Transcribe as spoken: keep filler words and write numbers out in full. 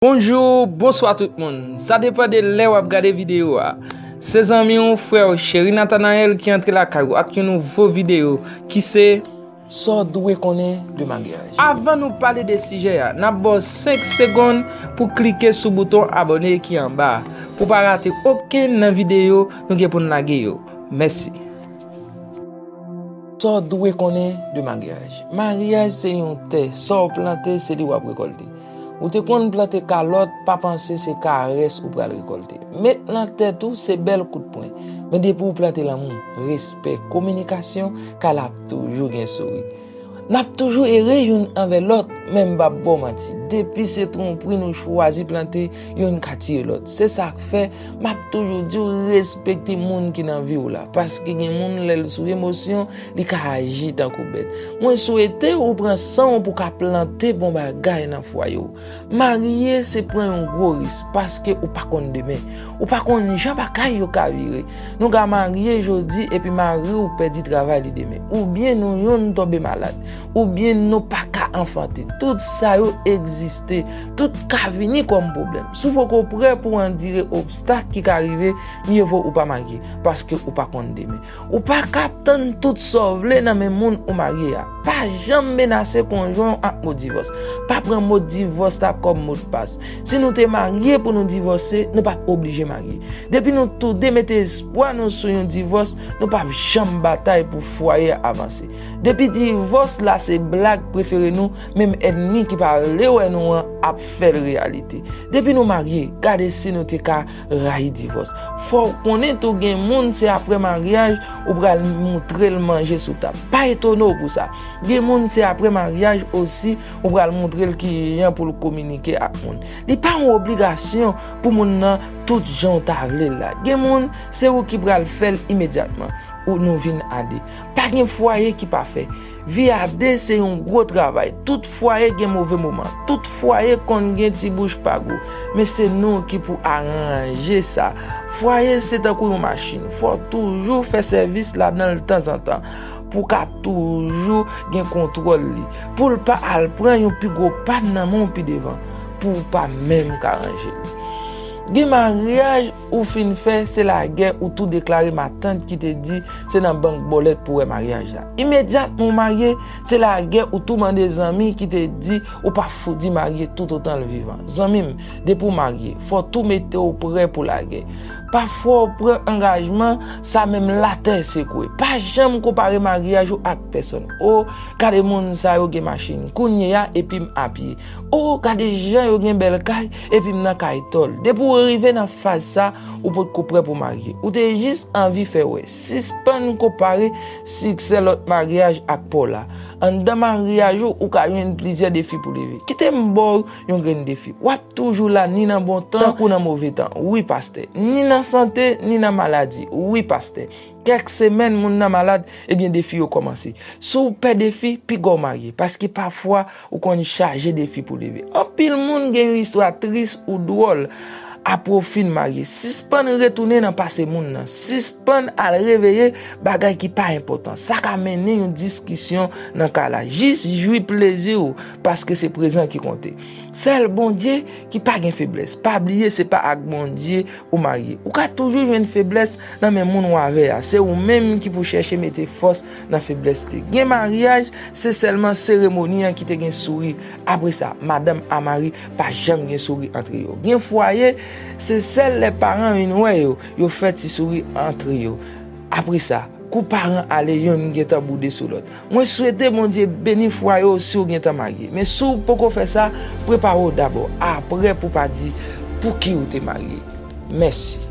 Bonjou, bonswa tout moun. Sa depann de lè w ap gade videyo a. Se zanmi w, frè w, Cheri Nathanael ki antre lakay ou ak yon nouvo videyo ki se Sa w dwe konnen de maryaj. Avan nou pale de sijè a, n ap ba w senk segonn pou klike sou bouton abòne ki anba a, pou w pa rate okenn nan videyo nou gen pou n lage yo. Mèsi. Sa w dwe konnen de maryaj. Maryaj se yon tè, sa w plante, se li w ap rekòlte. Ou te konn plante kalòt, pa panse se karès ou pral rekòlte. Met nan tèt ou, se bèl kout pwen. Men depi w plante lanmou, respè, kominikasyon, kay la ap toujou gen souri. N ap toujou ere youn anvè lòt, men m p ap ba w manti. Depi se twonpri nou chwazi plante, youn ka tire lòt. Se sa k fè, m ap toujou di w respekte moun ki nan vi w la. Paske gen moun, lè l sou emosyon, li ka aji tankou bèt. Mwen swete ou pran san w pou w ka plante bon bagay nan fwaye w. Marye se pran yon gwo risk, paske ou pa konn demen. Ou pa konn jan bagay yo ka vire. Nou ka marye jodi epi mari w pèdi travay li demen. Oubyen nou youn tonbe malad. Oubyen nou pa ka anfante. Tout sa yo egziste. Tout ka vini kòm pwoblèm. Si w poko prè pou w andire obstak ki ka rive, mye vo ou pa marye, paske ou pa konn demen. Ou pa ka ap tann tout sa w vle nan men moun ou marye a. Pa janm menase konjwen w ak mo divòs. Pa pran mo divòs la kòm modpas. Si nou te marye pou nou divòse, nou pa t oblije marye. Depi nou toude mete espwa nou sou yon divòs, nou p ap janm batay pou fwaye a avanse. Depi divòs la se blag prefere nou, menm ènmi ki pa vle wè nou an ap fè l reyalite. Depi nou marye, gade si nou te ka rayi divòs. Fò w konnen tou gen moun se apre maryaj ou pral moutre l manje sou tab. Pa etone w pou sa. Gen moun se apre maryaj osi ou pral moutre l kijan pou l kominike ak moun. Li pa yon obligasyon pou moun nan tout jan w ta vle l la. Gen moun se ou ki pral fè l imedyatman ou nou vin a de. Pa gen fwaye ki pafè. Vi a de se yon gwo travay. Tout fwaye gen move moman. Tout fwaye konn gen ti bouch pa gou. Men se nou ki pou aranje sa. Fwaye se tankou yon machin. Fò w toujou fè sèvis ladan l tanzantan. Pou w ka toujou gen kontwòl li. Pou l pa al pran yon pi gwo pàn nan men w pi devan. Pou w pa menm ka ranje l. Gen maryaj ou fin fè, se lagè ou tou deklare matant ki te di se nan bank bòlèt pou wè maryaj la. Imedyatman w marye, se lagè ou tou mande zanmi ki te di ou pa fouti marye toutotan l vivan. Zanmi m, depi w marye, fò w tou mete w prè pou lagè. Pafwa w pran angajman, sa menm latè sekwe. Pa janm konpare maryaj ou ak pèsonn. O, gade moun sa yo gen machin, kounye a epi m apye. O, gade jan yo gen bèl kay, epi m nan kay tòl. Depi w rive nan faz sa, ou potko prè pou marye. Ou te jis anvi fè wè. Sispann konpare siksè lòt maryaj ak pa w la. Anndan maryaj ou, ou ka jwenn plizyè defi pou leve. Kite m ba w yon grenn defi. W ap toujou la ni nan bon tan, tankou nan move tan. Wi, pastè. Ni nan sante, ni nan maladi. Wi, pastè. Kèk semèn moun nan malad, ebyen defi yo kòmanse. Si w pè defi, piga w marye, paske pafwa ou konn chaje defi pou leve. Anpil moun gen yon istwa tris ou dwòl apre w fin marye. Sispann retounen nan pase moun nan. Sispann al reveye bagay ki pa enpòtan. Sa ka mennen yon diskisyon nan kay la. Jis jwi plezi w, paske se prezan ki konte. Sèl Bondye ki pa gen feblès. Pa bliye se pa ak Bondye ou marye. Ou ka toujou jwenn feblès nan men moun w avè a. Se ou menm ki pou chèche mete fòs nan feblès li. Gen maryaj, se sèlman seremoni an ki te gen souri. Apre sa, madanm a mari pa janm gen souri antre yo. Gen fwaye, se sèl lè paran vin wè yo, yo fè ti souri antre yo. Apre sa, kou paran ale, yonn gentan boude sou lòt. Mwen swete Bondye beni fwaye w si w gentan marye. Men si w poko fè sa, prepare w dabò. Apre pou w pa di, "Pouki w te marye?" Mèsi.